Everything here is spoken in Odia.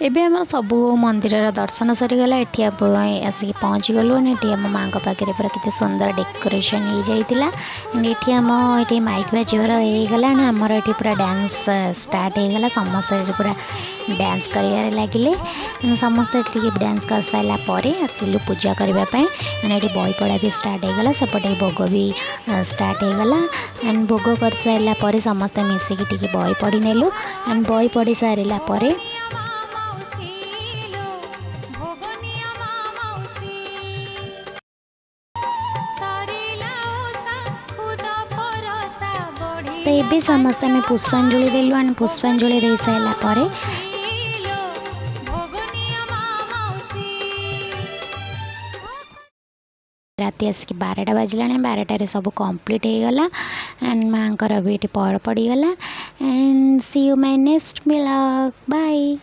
ଏବେ ଆମର ସବୁ ମନ୍ଦିରର ଦର୍ଶନ ସରିଗଲା। ଏଠି ଆମେ ଆସିକି ପହଞ୍ଚିଗଲୁ। ଏଠି ଆମ ମାଆଙ୍କ ପାଖରେ ପୁରା କେତେ ସୁନ୍ଦର ଡେକୋରେସନ୍ ହେଇଯାଇଥିଲା। And ଏଠି ଆମ ଏଠି ମାଇକ୍ ବାଜିବାର ହେଇଗଲା ନା, ଆମର ଏଠି ପୁରା ଡ୍ୟାନ୍ସ ଷ୍ଟାର୍ଟ ହେଇଗଲା। ସମସ୍ତେ ଏଠି ପୁରା ଡ୍ୟାନ୍ସ କରିବାରେ ଲାଗିଲେ। And ସମସ୍ତେ ଏଠି ଟିକେ ଡ୍ୟାନ୍ସ କରିସାରିଲା ପରେ ଆସିଲୁ ପୂଜା କରିବା ପାଇଁ। ମାନେ ଏଠି ବହି ପଢ଼ା ବି ଷ୍ଟାର୍ଟ ହେଇଗଲା, ସେପଟେ ଭୋଗ ବି ଷ୍ଟାର୍ଟ ହେଇଗଲା। ଆଣ୍ଡ ଭୋଗ କରିସାରିଲା ପରେ ସମସ୍ତେ ମିଶିକି ଟିକେ ବହି ପଢ଼ି ନେଲୁ। ଆଣ୍ଡ ବହି ପଢ଼ି ସାରିଲା ପରେ ମାଉସୀ ଲୋ, ଭୋଗ ନିଅ ମା ମାଉସୀ। ସରିଲା ଓଷା, ଖୁଦ ପରସା। ତ ଏବେ ସମସ୍ତେ ଆମେ ପୁଷ୍ପାଞ୍ଜଳି ଦେଲୁ। ଆଣ୍ଡ ପୁଷ୍ପାଞ୍ଜଳି ଦେଇ ସାରିଲା ପରେ ଲୋ, ଭୋଗ ନିଅ ମା ମାଉସୀ। ରାତି ଆସିକି 12ଟା ବାଜିଲାଣି। 12ଟାରେ ସବୁ କମ୍ପ୍ଲିଟ୍ ହେଇଗଲା ଆଣ୍ଡ ମାଆଙ୍କର ବି ଏଠି ପହଡ଼ ପଡ଼ିଗଲା। And see you my next vlog. Bye.